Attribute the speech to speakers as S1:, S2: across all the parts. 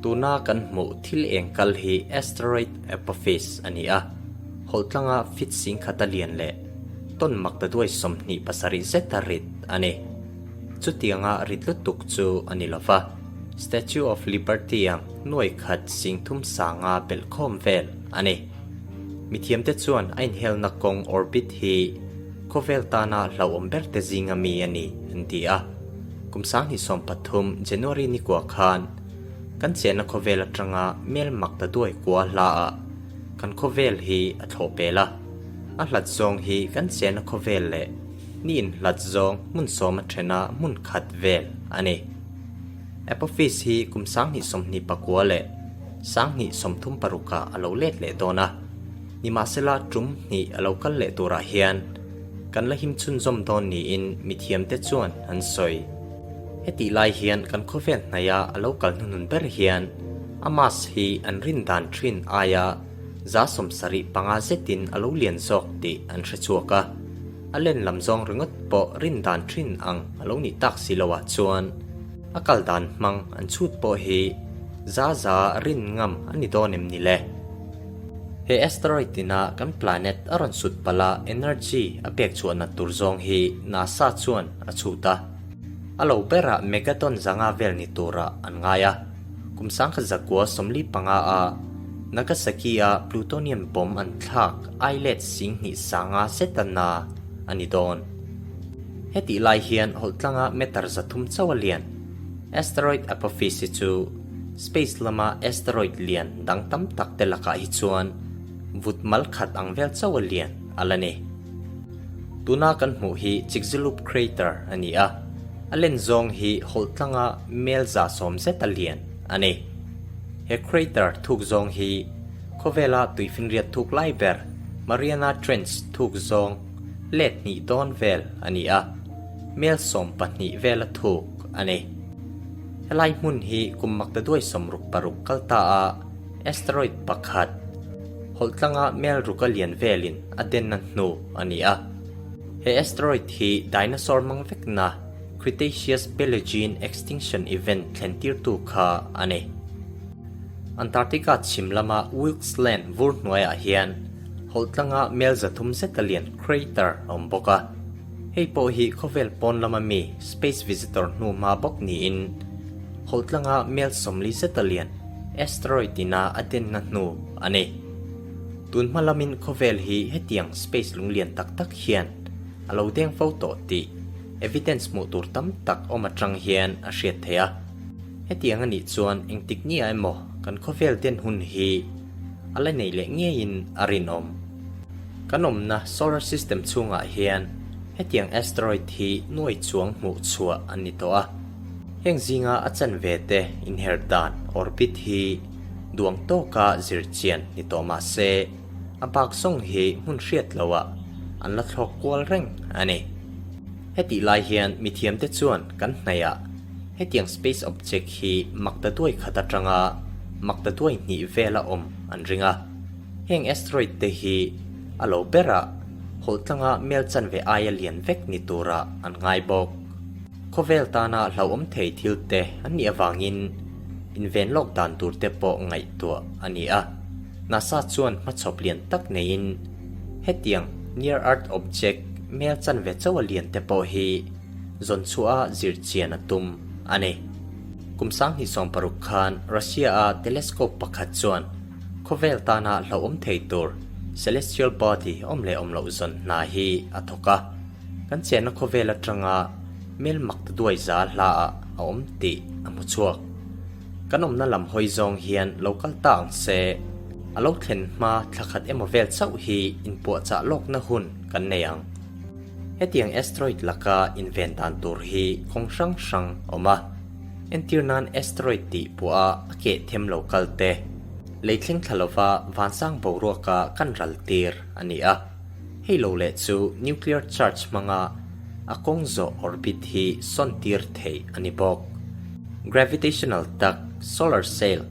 S1: Tuna kan hmuh thil eng kal hi asteroid Apophis a ni a, hawlhtlanga feet singkhata lian leh ton maktaduai 27 zeta rit a ni. Chutianga rit lutuk chu a ni lova, Statue of Liberty ang nuai khat singthum sanga belhkhawm vel a ni. Mithiamte chuan a inhelna kawng orbit hi khawvel tana hlauhawm berte zinga mi a ni an ti a. Kum 2013 January ni kua khan kan chenna khawvel atanga mel mak ta duai kua hla ah kan khawvel hi a thlawh pel a. A hlat zawng hi kan chenna khawvel leh ni inhlat zawng hmun sawm a thena hmun khat vel a ni. Apophis hi kum 2029 leh 2036 ah a lo let leh dawn a, nimahsela tum hnih a lo kal leh turah hian kan la him chhunzawm dawn niin mithiamte chuan an sawi. Hetih lai hian kan khawvel hnaia a lo kal hnuhnun ber hian a mass hi an rin dan thin aia 75 zetin a lo lian zawk tih an hre chhuak a, a len lam zawng ringawt pawh rin dan thin ang a lo nih tak si loah chuan a kal dan hmang an chhut pawh hi za za rin ngam a ni dawn em ni le? He asteroid ina kan planet a rawn sut palh a energy a pek chhuahna tur zawng hi NASA chuan a chhut a. A lo berah megaton 500 vel ni turah an ngai a. Kum 1945 a Nagasaki a plutonium bomb an thlak ailet 2500 zeta na a ni dawn. Hetih lai hian hawlhtlanga meter 300 chauh a lian. Asteroid Apophis hi chu space lama asteroid lian dang tam tak te lakah hi chuan vut mal khat ang vel chauh a lian a la ni. Tuna kan hmuh hi Chicxulub crater a ni a, a len zawng hi hawlhtlanga mel 110 zet a lian a ni. He crater thuk zawng hi khawvela tuifinriat thuk lai ber Mariana Trench thuk zawng let hnih dawn vel a ni a, mel 12 vela thuk a ni. Helai hmun hi kum maktaduai 66 kal ta a asteroid pakhat hawlhtlanga mel ruka lian velin a denna hnu a ni a. He asteroid hi dinosaur mang vekna Cretaceous-Paleogene extinction event thlentirtu kha a ni. Antarctica chhim lama Wilkes Land vur hnuaiah hian hawlhtlanga mel 300 zeta lian crater a awm bawk a. Hei pawh hi khawvel pawn lama mi space visitor hnu hma bawk niin hawlhtlanga mel 40 zeta lian asteroid ina a denna hnu a ni. Tun hma lamin khawvel hi hetiang space lunglian tak tak hian a lo deng fo tawh tih evidence hmuh tur tam tak awm atang hian a hriat theih a. Hetiang a nih chuan engtik nia emaw kan khawvel den hun hi a la nei leh ngeiin a rinawm. Kan awmna solar system chhungah hian hetiang asteroid hi nuai chuang hmuh chhuah an ni tawh a. Heng zinga a chanve te inher dan orbit hi duang tawka zir chian ni tawh mah se a bak zawng hi hmun hriat loah an la thlawk kual reng a ni. Hetih lai hian mithiamte chuan kan hnaihah hetiang space object hi maktaduai khat atanga maktaduai hnih vela awm an ring a. Heng asteroid te hi a lo berah hawlhtlanga mel chanve aia lian vek ni turah an ngai bawk. Khawvel tana hlauhawm thei thil te an nih avangin inven lawk dan tur te pawh ngaihtuah a ni a. NASA chuan hmachhawp lian tak neiin hetiang near earth object mel chanve chauha lian te pawh hi zawn chhuah a zir chian a tum a ni. Kum 2016 khan Russia-a telescope pakhat chuan khawvel tana hlauhawm thei tur celestial body awm leh awm loh zawn hna hi a thawk a. Kan chenna khawvel atanga mel mak ta duai za hla ah a awm tih a hmu chhuak. Kan awmna lam hawi zawng hian lo kal ta ang se, a lo thlen hma thla khat emaw vel chauh hi inpuahchah lawkna hun kan nei ang. Hetiang asteroid laka inven dan tur hi kawng hrang hrang a awm a. Entir nan asteroid tih puah a a keh them lo kal te, lei thleng thla lova vansang boruaka kan ral tir a ni a. Hei lo leh chu nuclear charge hmanga a kawng zawh orbit hi sawn tir theih a ni bawk. Gravitational tak, solar sail,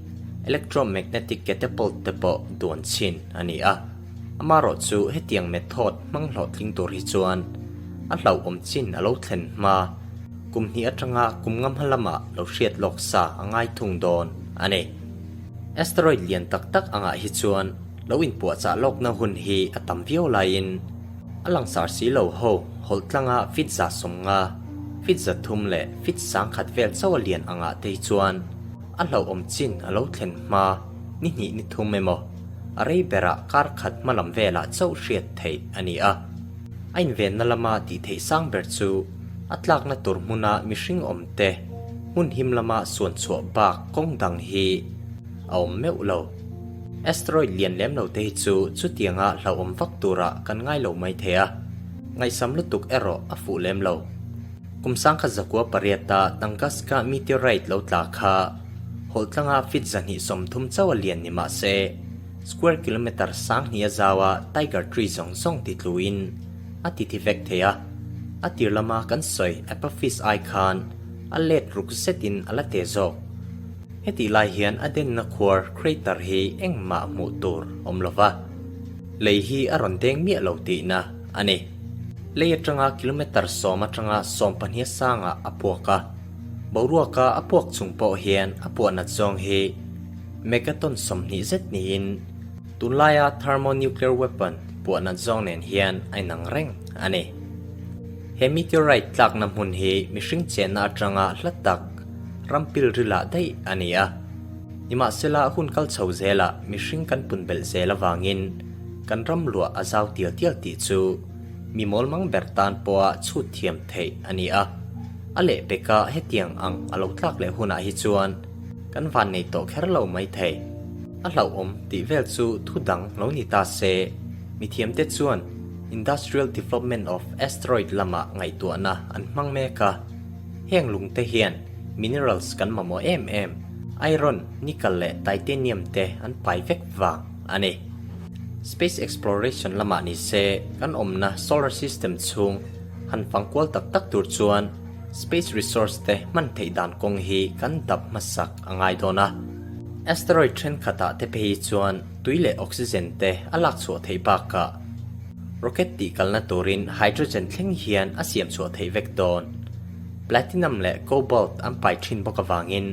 S1: electromagnetic catapult te pawh duan chhin a ni a. Amaherawh chu hetiang method hmang hlawhtling tur hi chuan a hlauhawm chin a lo thlen hma kum hnih atanga kum nga hma lamah lo hriat lawk sa a ngai thung dawn a ni. Asteroid lian tak tak angah hi chuan lo inpuahchah lawkna hun hi a tam viau laiin a langsar si lo ho hawlh tlanga feet 150, feet 300 leh feet 1000 vel chauh a lian angah te hi chuan a hlauhawm chin a lo thlen hma ni hnih ni thum emaw a rei berah kar khat hma lam velah chauh hriat theih a ni a. A invenna lama tih theih sang ber chu a tlakna tur hmuna mihring awm te hmun him lama suan chhuah bak kawng dang hi a awm meuh lo. Asteroid lian lem lo te hi chu chutianga hlauhawm vak turah kan ngai lo mai thei a, ngaihsam lutuk erawh a fuh lem lo. Kum 1908-a Tunguska meteorite lo tla kha hawlhtlanga feet 230 chauh a lian ni mah se, Square kilometre 2000 a zau a tiger tree zawng zawng ti tluin a ti thi vek thei a, a tir lama kan sawi Apophis ai khan a let ruk zetin a la te zawk. Hetih lai hian a denna khuar crater hi engmah hmuh tur awm lo va, lei hi a rawn deng miah lo tihna a ni. Lei atanga kilometre sawm atanga sawmpahnih sangah a puak a, boruaka a puak chung pawh hian a puah nat zawng hi Megaton 20 zet niin tunlaia thermonuclear weapon puah nat zawng nen hian a inang reng a ni. He meteorite tlakna hmun hi mihring chenna atanga hla tak ram pilrilah daih a ni a. Nimahsela hun kal chho zelah mihring kan pun belh zel avangin kan ram luah a zau tial tial tih chu mi mawlmang ber tan pawha chhut thiam theih a ni a. A lehpeka hetiang ang a lo tlak leh hunah hi chuan Kan van nei tawh kher lo mai thei. A hlauhawm tih vel chu thu dang lo ni ta se, mithiamte chuan Industrial Development of Asteroid lamah ngaihtuahna an hmang mek a. Heng lungte hian minerals kan mamawh em em, iron, nickel leh titanium te an pai vek vang a ni. Space exploration lamah ni se, kan awmna solar system chhung han fangkual tak tak tur chuan Space resource te hman theih dan kawng hi kan dap hmasak a ngai dawn a. Asteroid thenkhatah te phei chuan tui leh oxygen te a lak chhuah theih bakah rocket tih kalna turin hydrogen thleng hian a siam chhuah theih vek dawn. Platinum leh cobalt an pai thin bawk avangin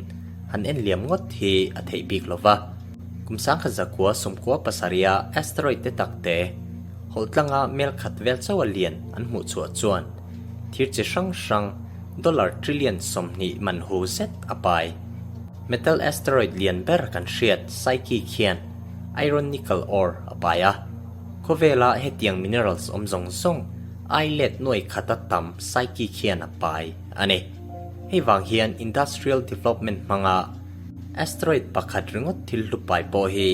S1: han en liam ngawt hi a theih bik lo va. Kum 1997 a asteroid te tak te hawlhtlanga mel khat vel chauh a lian an hmuh chhuah chuan Thir chi hrang hrang dollar trillion 20 man hu zet a pai. Metal asteroid lian ber kan hriat Psyche khian iron nickel ore a pai a. Khawvela hetiang minerals awm zawng zawng ai let nuai khata tam Psyche khian a pai a ni. Hei vang hian industrial development hmanga asteroid pakhat ringawt thil hlu pai pawh hi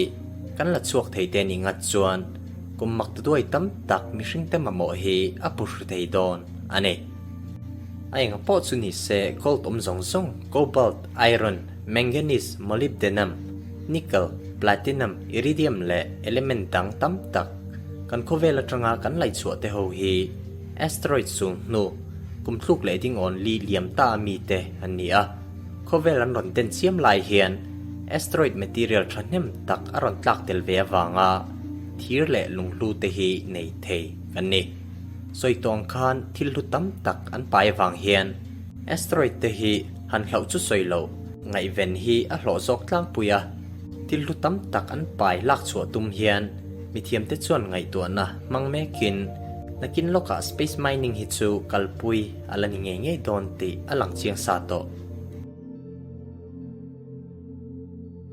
S1: kan la chhuak thei te ni ngat chuan Kum mak duai tam tak mihringte mamawh hi a pu hru thei dawn a ni. A enga pawh chu ni se gold awm zawng zawng, cobalt, iron, manganese, molybdenum, nickel, platinum, iridium leh element dang tam tak kan khawvel atanga kan laihchhuah te ho hi asteroid sul hnu kum thluk leh dingawn li liam ta a mite an ni a. Khawvel an rawn den chiam lai hian asteroid material thahnem tak a rawn tlak tel ve avanga thir leh lunghlu te hi nei thei kan ni. Sawi tawng khan thil hlu tam tak an pai avang hian asteroid te hi han hlauh chu sawi loh ngaihven hi a hlawh zawk tlangpui a. Thil hlu tam tak an pai lak chhuah tum hian mithiamte chuan ngaihtuahna hmang mekin nakin lawkah space mining hi chu kalpui a la ni ngei ngei dawn tih a lang chiang sa tawh.